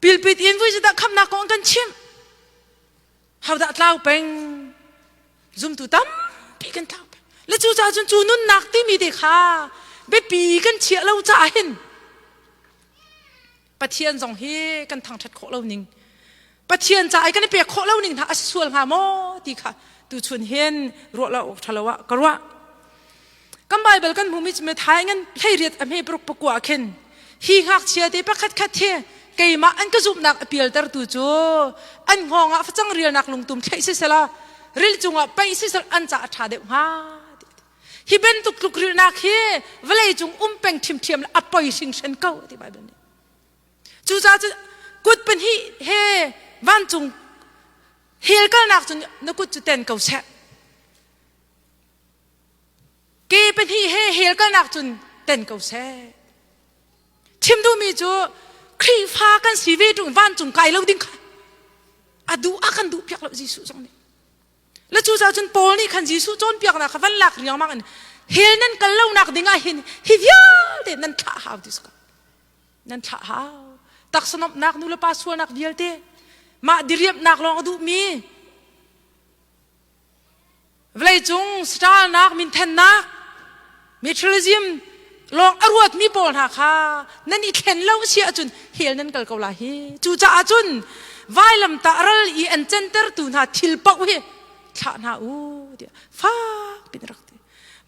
Pilpit in vui dah khamnak kong kan chimh. Hodah tlau peng. Zumtu tampi kan tlau peng. Le cu caah cun cu nunnak timi te kha biapi kan chiah lo caah hin Pathian zong hi kan thangṭhat khawh lo ning Pathian ca i kan i pek khawh lo ning hna a si sual hnga maw ti kha tuchun hin ruah lo awk ṭha lo ah ka ruah. Kan Baibal kan hmumi cu Matthai ngan hleiriat a hme paruk pakua ah khin hi ngakchia te pakhat khat hi keimah an ka zumhnak a pialtertu cu an hngawng ah facang rialnak lungtum thlaih sisela ril cungah paih sisel an ca a ṭha deuh hnga. Hi bantuk tlukrilhnak hi vawlei cung um peng ṭhiamṭhiam le a poi hringhran ko ti Baibal nih. Cucaah cu kut pahnih he vancung hell kalnak cun na kut cu ten ko seh. Ke pahnih he hell kalnak cun ten ko seh. Chim duhmi cu Khrihfa kan si ve ṭung vancung kai lo ding kha a duh a kan duh piak lo Jesuh zong nih. Le cucaah cun Paul nih khan Jesuh cawnpiaknak kha van lak riangmang in hell nan kal lonak ding ah hin hi vialte nan thlah hau ti ko. Nan thlah hau. Taksa nomhnak nu le pa sualnak vialte mah diriamhnak lawng a duhmi Vawleicung saṭalnak minthennak materialism lawng a ruatmi pawl hna kha nan i thlen lo si ahcun hell nan kal ko lai hi. Cucaah cun vailamtah ral i an cantertu hna thil paoh hi thlah hna u tiah fak pin rak ti.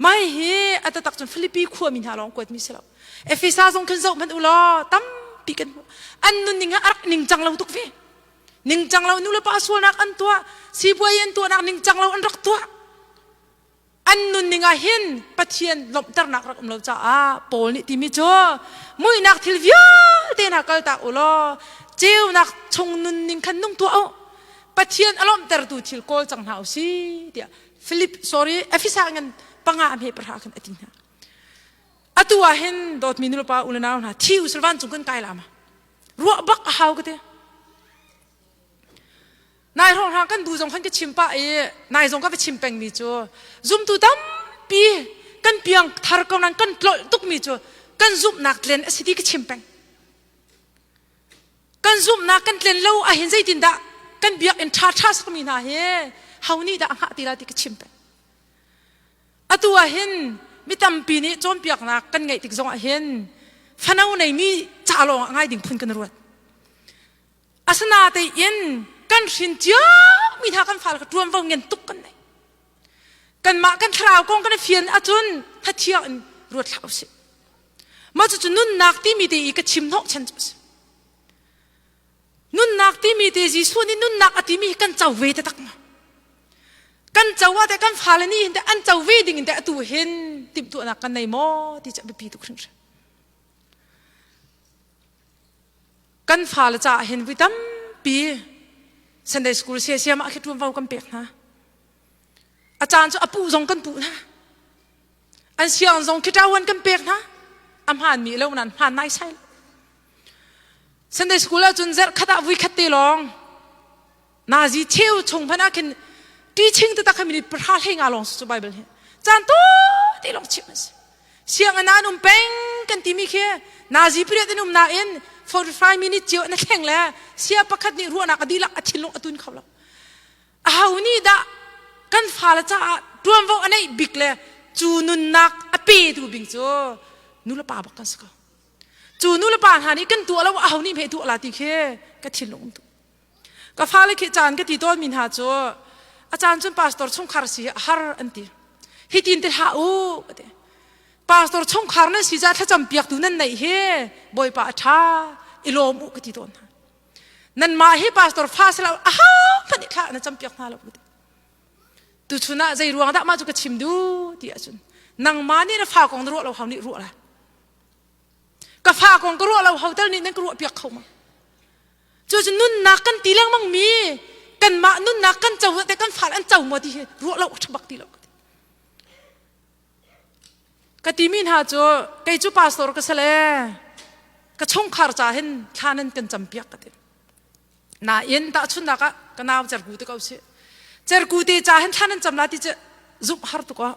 Mai hi a tatak cun Philippi khuami hna lawng kuatmi si lo. Efesa zong khin zoh hmanh u law tampi kan hmuh. An nunning ah a rak ningcang lo tuk ve. Ningcang lo nu le pa sualnak an tuah, sipuai an tuahnak ningcang lo an rak tuah. An nunning ah hin Pathian lawmhternak rak um lo caah Paul nih timi cu muihnak thil vialte hna kaltak u law ceunak chung nunning khan nung tuah u. Pathian a lawmhtertu thil kawl cang hna u si tiah Philip sorry Efesa ngan panga a hme pahra khan a ti hna. Atu ah hin dawtmi nulepa u le nau hna thi u sil vancung kan kai la ma? Ruah bak a hau ka ti. Nai hrawng hrang kan bu zong khan ka chim pah i nai zong ka va chim pengmi cu zumtu tampi kan piang thar ko nan kan tlolh tukmi cu kan zumhnak tlen a si ti ka chim peng. Kan zumhnak kan tlen lo ahhin zeitin dah kan biakinn ṭha ṭha sakmi hna hi ho nih dah a hngah ti la ti ka chim peng. Atu ah hin mi tampi nih cawnpiaknak kan ngeih tik zongah hin fano neimi ca lawng ah ngai ding phun kan ruat. Asinatein kan hrin ciami hna kan fale kha ṭuanvo ngen tuk kan nei. Kanmah kan thlarau kong kan i fian ahcun hnathiang in ruat hlah usih. Mah cucu nunnak timi te i ka chim hnawh chan cu a si. Nunnak timi te Jesuh nih nunnak a timi hi kan co ve taktak ma? Kan co ah teh kan fale nih hin teh an co ve ding in teh atu hin timhtuahnak kan nei maw ti cu a biapi tuk hringhran. Kan fale caah hin vui tampi Sunday school siasiam ah khi ṭuanvo kan pek hna. A caan cu a puh zong kan puh hna. An siang zong khi ṭawan kan pek hna. A hmaanmi lo nain hmaan naisai lo. Sunday school ahcun zarh khat ah vui khat te lawng nazi cheu chung hmanh ah khin teaching taktak kha minute pahra hlei nga lawng cu Bible hi caan te lawng chim an si sianginn ah an um peng kan timi khi nazi period an um nain 45 minute cio na thleng le sia pakhat nih ruahnak a dihlak a thinlung a tun kho lo aho nih dah kan fale caah tuanvo a neih bik le cu nunnak a petu bing cu nu le pa bak kan si ko Cu nu le pa hna nih kan tuah lo aho nih hme tuah la ti khi ka thinlung um tuk. Ka fale khi caan ka ti tawnmi hna cu a caan cun pastor chungkhar si a har an ti. Hi tin te hlah u ka ti. Pastor chungkhar nan si ca thlacam piaktu nan neih hi Bawipa a ṭha i lawm u ka ti tawn hna. Nanmah hi pastor fa si lo aha hmanh i thla na cam piak hna lo ka ti. Tuchun ah zei ruang dah mah cu ka chim duh ti ahcun nangmah nih na fa kong na ruah lo hau nih ruah lai. Ka fa kong ka ruah lo ho tal nih nan ka ruah piak kho ma? Cu cu nunnak kan ti lengmang mi kanmah nunnak kan co te kan fa an co maw ti hi ruah lo a bak ti lo. Ka timi hna cu kei cu pastor ka si le ka chungkhar ca hin thla nan kan campiak ka ti. Nain tahchunnak ah ka nau cerku te ko si. Cerku te ca hin thla nan cam la ti cu zumh har tuk ah.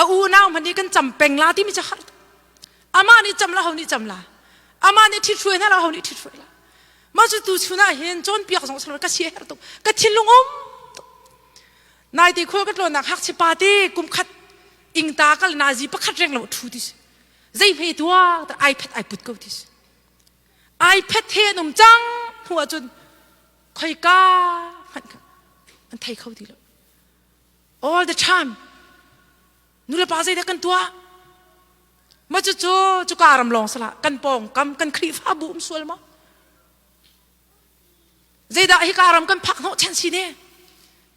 A unau hmanh nih kan cam peng la timi cu har tuk. Amah nih cam la ho nih cam la. Amah nih ṭhit hruai hna la ho nih ṭhit hruai la. Mah cu tu chun ah hin cawnpiak zong si lo ka si her tuk. Ka thinlung um tuk. Naite khual ka tlawnnak hngakchia pa te kum khat ingta kal nazi pakhat reng lo ṭhu ti si. Zei hme tuah iPad ai put ko ti si. iPad he an um cang hnu ahcun khoika hmanh kha an thei kho ti lo. All the time. Nulepa zeidah kan tuah? Ma cucu cuka ram lawng salah kan pawngkam kan Khrihfabu um sual maw? Zeidah hika ram kan phak hnawh chan si ne?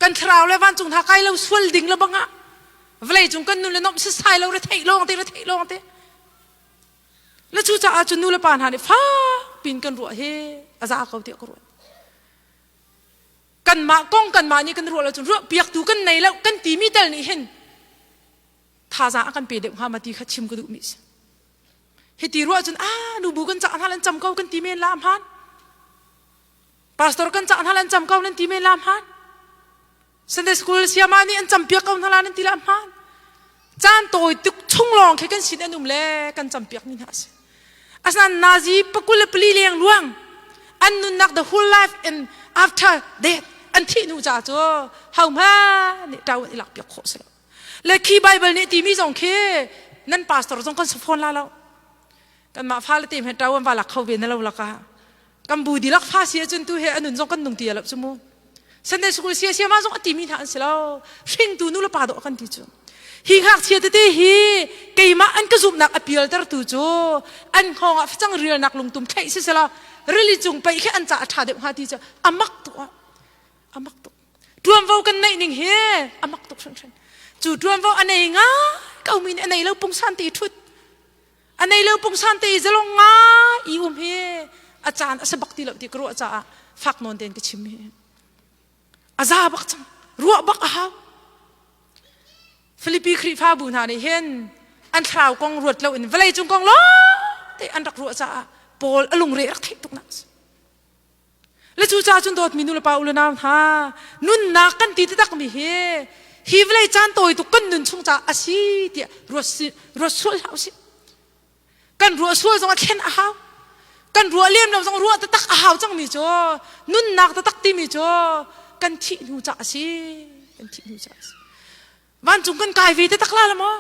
Kan thlarau le vancung hna kai lo sual ding le bangah vawlei cung kan nun le nomh sisai lo re theih lawng te re theih lawng te le cu caah cun nu le pa hna nih fak pin kan ruah hi a za ko tiah ka ruat kanmah kong kanmah nih kan ruah lo cun ruah piaktu kan nei lo kan timi tal nih hin thazaang a kan pe deuh hnga ma ti kha chim ka duhmi si hiti ruah cun ah nubu kan cah hna lan cam ko kan ti men la hmaan pastor kan cah hna lan cam ko nan ti men la hmaan Sunday school siama nih an campiak ko hna la nan ti la hmaan caan tawi tuk chung lawng khi kan sin an um le kan campiak mi hna si asinain nazi pakul le pali leng luang an nunnak the whole life and after death an thih hnu ca cu ho hma nih ṭau an i lak piak khawh si lo le khi Bible nih timi zong khi nan pastor zong kan si fawn la lo kanmah fale te hme ṭau an va lak kho ve na lo laka kan bu dilak fa si ahcun tu he anun zong kan nung ti lo cu mu Sunday school sia sia ma zong a timi hna an si lo hringtu nu le pa dawh kan ti cu hi ngakchia tete hi keimah an ka zumhnak a pialter tu cu an hngawng ah facang rialnak lungtum thlaih si sela rili cung pei khi an ca a ṭha deuh hnga ti cu a mak tuk ah a mak tuk ṭuanvo kan neih ning hi a mak tuk hringhran cu ṭuanvo a nei ngai ko mi nih a nei lo pungsan te ṭhut a nei lo pungsan te i zalong ngai i um hi a caan a si bak ti lo ti ka ruah caah fak nawn tein ka chim hi a za bak cang ruah bak a hau Filipi Khrihfabu hna nih hin an thlarau kong ruat lo in vawlei cung kong lawng te an rak ruah caah Paul a lungre rak theih tuk nak Le cu ca cun dawtmi nu le pa u le nau hna nunnak kan ti taktak mi hi hi vawlei caan tawi tuk kan nun chung caah a si tiah ruat ruat sual hlah usih. Kan ruah sual zong a thlen a hau. Kan ruah lem lo zong ruah taktak a hau cangmi cu nunnak taktak timi cu kan thih hnu caah a si. Kan thih hnu caah a si. Vancung kan kai ve taktak la la maw?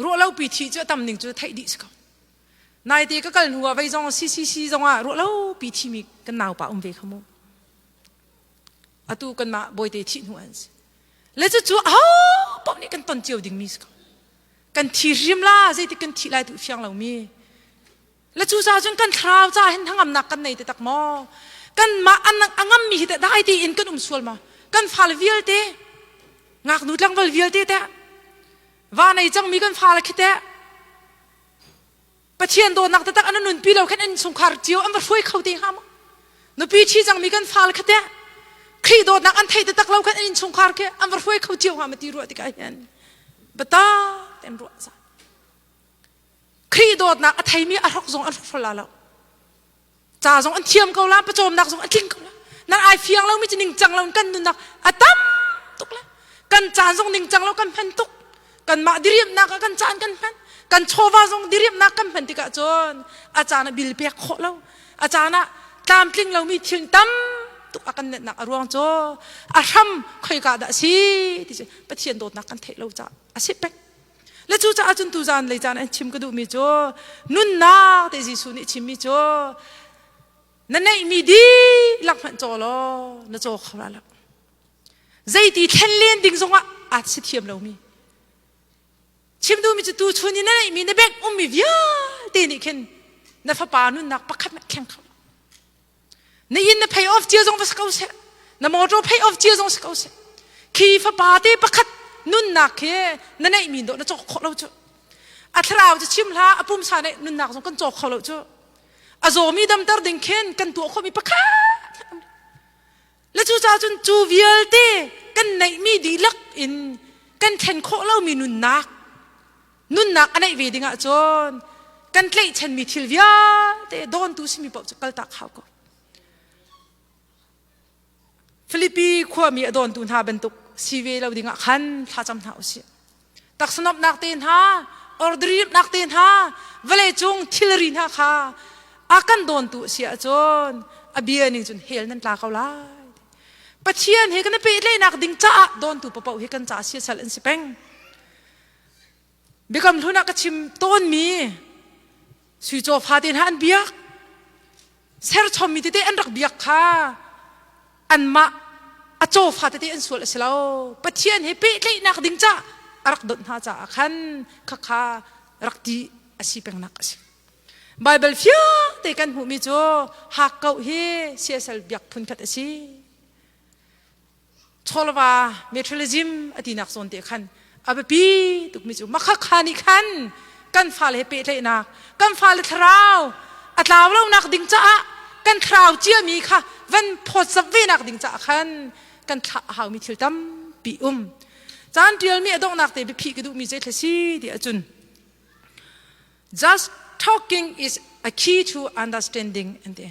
Ruah lo pi thih cu a tam ning cu theih dih si ko. Naite ka kal hnu ah vei zong CCC zong ah ruah lo pi thimi kan naupa um ve kha mu. Atu kanmah bawite thih hnu an si. Le cu cu aho paoh nih kan ton cio dingmi si ko. Kan thi hrim la zeitik kan thih lai tu fiang lomi. Le cu ca cun kan thlarau ca hin hnangamnak kan nei te tak maw? Kanmah a ngammi hi teh dai tein kan um sual maw? Kan fale vialte ngaknu tlangval vialte teh va nei cangmi kan fale khi teh Pathian dawtnak taktak an nunpi lo khan an chungkhar cio an va hruai kho te hnga maw? Nupi ṭhi cangmi kan fale kha teh Khrih dawtnak an thei taktak lo khan an innchungkhar khi an va hruai kho cio hnga ma ti ruah tikah hin biatak tein ruah za. Khrih dawtnak a theimi a hrok zong an hrok la lo. Ca zong an thiam ko la, pawcawmnak zong a tling ko la. Nan ai fiang lomi cu ningcang lo in kan nunnak a tam tuk le kan caan zong ningcang lo kan hman tuk. Kanmah diriamnak ah kan caan kan hman. Kan chawva zong diriamnak kan hman tikah cun a caan ah bil pek khawh lo. A caan ah tlamtling lomi thil tam tuk a kan netnak a ruang cu a hram khoika dah a si ti cu Pathian dawtnak kan theih lo caah a si pek. Le cucaah cun tuzan lei caan an chim ka duhmi cu nunnak te Jesuh nih chimmi cu na neihmi dihlak hmanh caw law na caw kho la lo. Zeiti thlen len ding zongah aa si thiam lomi. Chim duhmi cu tu chun i na neihmi na bank ummi vialte nih khin na fapa nunnak pakhat hmanh thleng kho lo. Na inn na pay off cia zong va si ko seh. Na motor pay off cia zong si ko seh. Khi fapa te pakhat nunnak khi na neihmi dawh na cawk khawh lo cu. A thlarau cu chim hlah, a pumsa neih nunnak zong kan cawk kho lo cu. A zawmi damter ding khin kan tuah khawhmi pakhat Le cucaah cun cu vialte kan neihmi dihlak in kan thlen khawh lomi nunnak nunnak a neih ve ding ahcun kan tlaihchanmi thil vialte dawntu simi paoh cu kaltak hau ko. Filipi khuami a dawntu hna bantuk si ve lo ding ah khan thlacam hna usih. Taksanomhnak te hna, ordrinak te hna, vawleicung thilri hna kha a kan dawntu a si ahcun a bia ning cun hell nan tla ko lai. Pathian he kan i pehtlaihnak ding caah dawntu paoh hi kan ca siasal an si peng. Biakam hlun ah ka chim tawnmi sui caw fate hna an biak serchommi tete an rak biak kha anmah a cawfa tete an sual a si lo Pathian he pehtlaihnak ding ca a rak donh hna caah khan khakha rak ti a si pengnak a si Bible fiang te kan hmuhmi cu hakkauh hi siasal biak phun khat a si chawlva materialism a tinak zawn te khan a biapi tukmi cu makhakha nih khan kan fale he pehtlaihnak kan fale thlarau a tlau lonak ding caah kan thlarau ciami kha van phawtzap venak ding caah khan kan thlah a haumi thil tampi um caan tialmi a donghnak te biaphi ka duhmi zei thla si ti ahcun Just talking is a key to understanding an ti.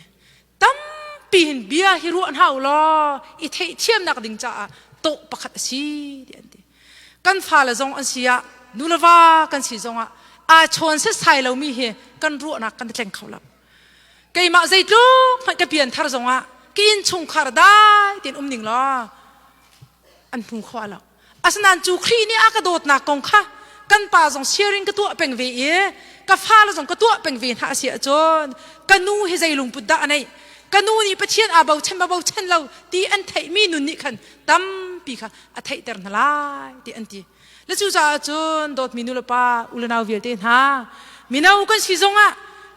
Tampi hin bia hi ruah hna u law i theihthiamnak ding caah tawh pakhat a si ti an ti. Kan fale zong an si ah nu le va kan si zong ah aa chawn setsai lomi hi kan ruahnak kan tleng kho lo. Keimah zeitluk hmanh ka pian thar zong ah ka innchungkhar dai tein um ning law an hmu kho lo. Asinain cu Khrih nih a ka dawtnak kong kha kan pa zong sharing ka tuah peng ve i ka fale zong ka tuah peng ve hna a si ahcun ka nu hi zei lungput dah a neih ka nu nih Pathian aa bochan ma bochan lo ti an theihmi nun nih khan tampi kha a theihter hna lai ti an ti. Le cucaah cun dawtmi nu le pa u le nau vialte hna mino kan si zongah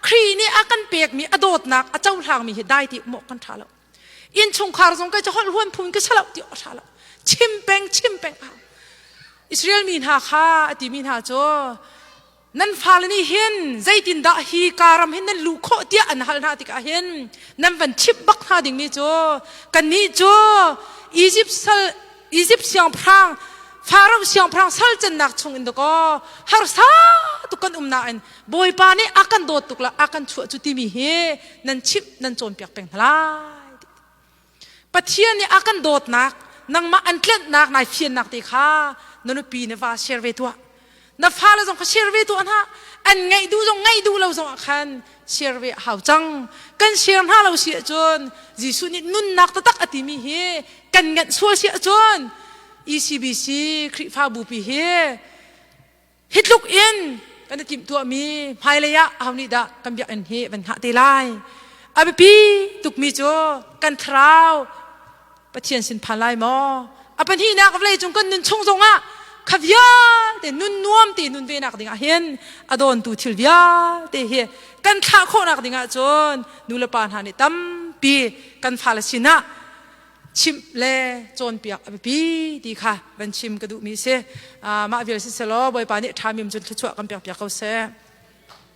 Khrih nih a kan pekmi a dawtnak a cohlangmi hi dai ti um awk kan ṭha lo. Innchungkhar zong kai cu holh huan phun ka salo ti awk lo. Chim peng chim peng hau. Israel mi hna kha a timi hna cu nan fale nih hin zeitindah hi karam hin nan luh khawh tiah an hal hna tikah hin nan van chimh bak hna dingmi cu kannih cu Egypt sal Egypt siangpahrang Pharaoh siangpahrang sal cannak chung in dakaw harsa tuk kan um nain Bawipa nih a kan dawt tuk la a kan chuah cu timi hi nan chimh nan cawnpiak peng hna lai. Pathian nih a kan dawtnak nangmah an tlenhnak nai fiannak te kha na nupi na va share ve tuah. Na fale zong kha share ve tuah hna. An ngaih duh zong ngaih duh lo zong ah khan share ve a hau cang. Kan share hna lo si ahcun Jesuh nih nunnak taktak a timi hi kan nganh sual si ahcun ECBC Khrihfabu pi hi Hi tluk in kan i timhtuahmi hmailei ah aho nih dah kan biakinn hi van hngah te lai? A biapi tukmi cu kan thlarau Pathian sin phan lai maw? A pahnihnak vawlei cung kan nun chung zongah kha vialte nun nuam te nun ve nak ding ah hin a dawntu thil vialte hi kan thlah khawhnak ding ah cun nu le pa hna nih tampi kan fale sinah chimh le cawnpiak a biapi ti kha van chim ka duhmi si. Mah vial si selaw Bawipa nih ṭha mim cun thluachuah kan pek piak ko seh.